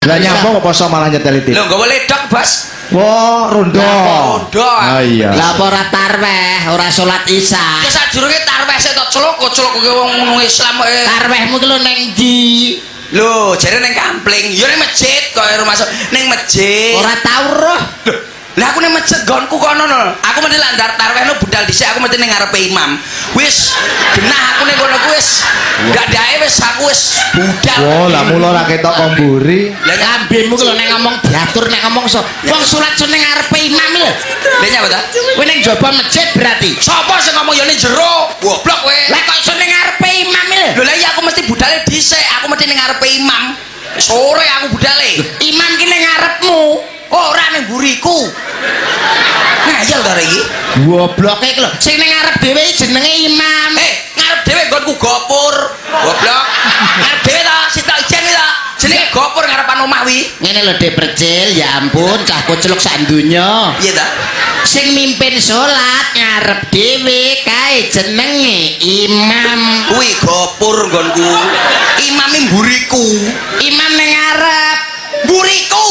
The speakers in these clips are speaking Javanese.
Lah, nyapa kok poso malah nyeteli TV? Lho, nggawa ledok, Bos. Wah, rondo. Rondo. Ah, iya. Lah, apa ora tarweh, ora salat Isya? Ya sadurunge tarweh sik to, celuk celuk wong Islam. Tarwehmu ki lho ning ndi? Lho, jare ning kampling. Ya ning masjid kok rumah ning masjid. Ora tau roh. Lho, lah aku ning masjid nggonku kono no. Aku mesti landar tarweh no budal dhisik, aku mesti ning ngarepe imam. Wis genah aku ning kono ku wis dadae wis aku wis budal. Wah, lah mula ora ketok ko mburi. Lah. Lambemu ki lho nek ngomong diatur, nek ngomong so. Wong salat so ning ngarepe imam lho. Lha nyapa ta? Kowe ning jaba masjid berarti. Sopo sing ngomong ya ning jero? Goblok kowe. Lah, kok iso ning ngarepe imam lho? Lho lah iya, aku mesti budale dhisik, aku mesti ning ngarepe imam. Sore aku budale. Imam ki ning ngarepmu. Ora, ning mburiku. Ngayal ta iki? Gobloke iki lho. Sing ning ngarep dhewe jenenge imam. Eh, ngarep dhewe nggonku gopur. Goblok. Ngarep dhewe ta, sitok ijen kuwi ta. Jenenge gopur ngarepan omah wi. Ngene lho, Dek Percil, ya ampun, cah koclok sak donya. Piye ta? Sing mimpin salat ngarep dhewe kae jenenge imam. Kuwi gopur nggonku. Imame mburiku. Imam ning ngarep. Mburiku.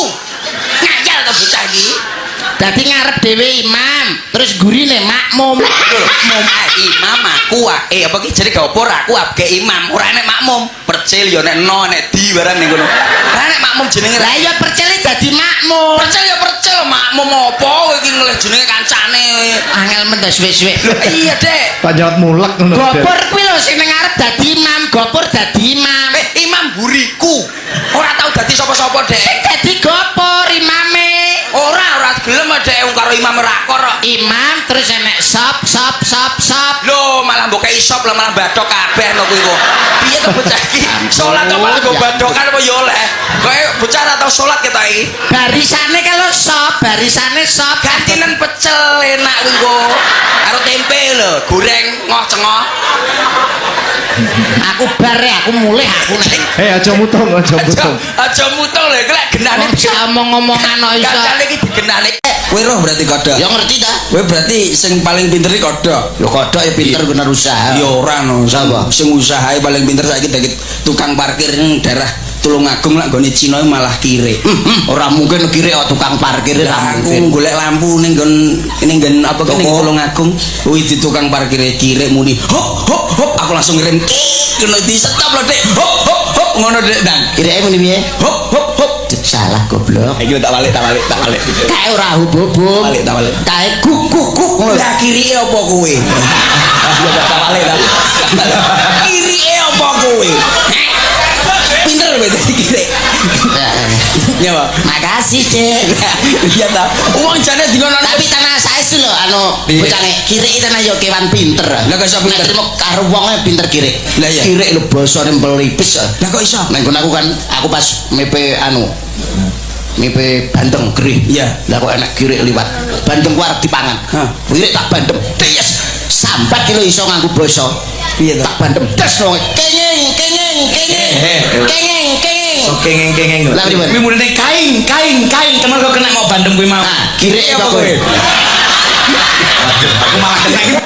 Ngayal ta bocah iki? Dadi ngarep dhewe imam, terus gurine makmum. Lho, makmum ah, imam aku ah. Eh, apa ki jenenge gopur aku abge imam. Ora enek makmum. Percil ya nek no nek di barang ning kono. Ora enek makmum jenenge. Lah iya, Percil dadi makmum. Percil ya percil, makmum apa kowe iki ngelih jenenge kancane. Angel men ta suwe-suwe. Lho iya, Dek. Pak nyot mulek ngono. Dek. Gopur kuwi lho sing ning ngarep dadi imam, gopur dadi imam. Eh, imam buriku. Ora tau dadi sapa-sapa, Dek. Dadi gopur imame. Ora, ora gelem, Dek, wong karo imam ora akor kok. Imam terus enek sop sop sop sop. Lho, malah mbok kei sop lah malah badhok kabeh no kuwi kok. Piye to bocah iki? Salat kok malah nggo badhokan apa ya oleh? Kowe bocah ora tau salat ketok iki. Barisane kalau sop, barisane sop. Gantinen pecel enak kuwi kok. Karo tempe lho, goreng ngoh cengoh. Aku bar ya, aku mulih aku nek. Eh, aja mutung, aja Aja mutung. Aja mutung lho, iki lek genane Wong sak omong-omongan kok iso. Kancane iki digenane. Kowe roh berarti kodhok. Ya ngerti ta? Kowe berarti sing paling pinter iki kodhok. Lho, kodhok ya pinter bener usaha. Ya ora no. Sapa? Sing usahae paling pinter saiki dadi tukang parkir ning daerah Tulungagung lak nggone Cina malah kire. Ora mungkin kire kok tukang parkir ora Lah, aku mungkin. golek lampu ning nggon apa ki ning Toko. Tulungagung kuwi di tukang parkir kire muni hop hop hop, aku langsung ngerem, kena di stop lho, Dek. Hop hop hop ngono, Dek, Dang. Kireke muni piye? Hop hop hop. Salah, goblok. Iki tak balik, tak balik, tak balik. Kae ora hubub. Balik, tak balik. Kae guk guk guk ngono. Lah, kirike apa kowe? Ya tak balik ta. Kirike apa kowe? Pinter kowe dadi kirik. Ya, Pak. Makasih, Dek. Iya ta. Wong jane di ngono. Tapi tanah saestu lho anu Piye? bocane kirik tanah yo kewan pinter. Lah, kok iso pinter? Nek trimo karo wonge pinter kirik. Lah, iya. Kirik lho basane melipis. Lah, kok iso? Nang nggon aku kan aku pas mepe anu mepe bandeng gerih. Iya. Lah, kok enak kirik liwat. Bandeng ku arep dipangan. Hah. Kirik tak bandem. Des. Sambat ki lho iso nganggo basa. Piye to? Tak bandem des wong. Kenging kenging kenging. Kenging kenging. Kengeng-kengeng. Lah, pripun? Kuwi murine kaing, kaing, kaing. Temen kok kena mau bandem kuwi mau. Nah, kirik Apa apa kowe? kowe? Aku malah kena.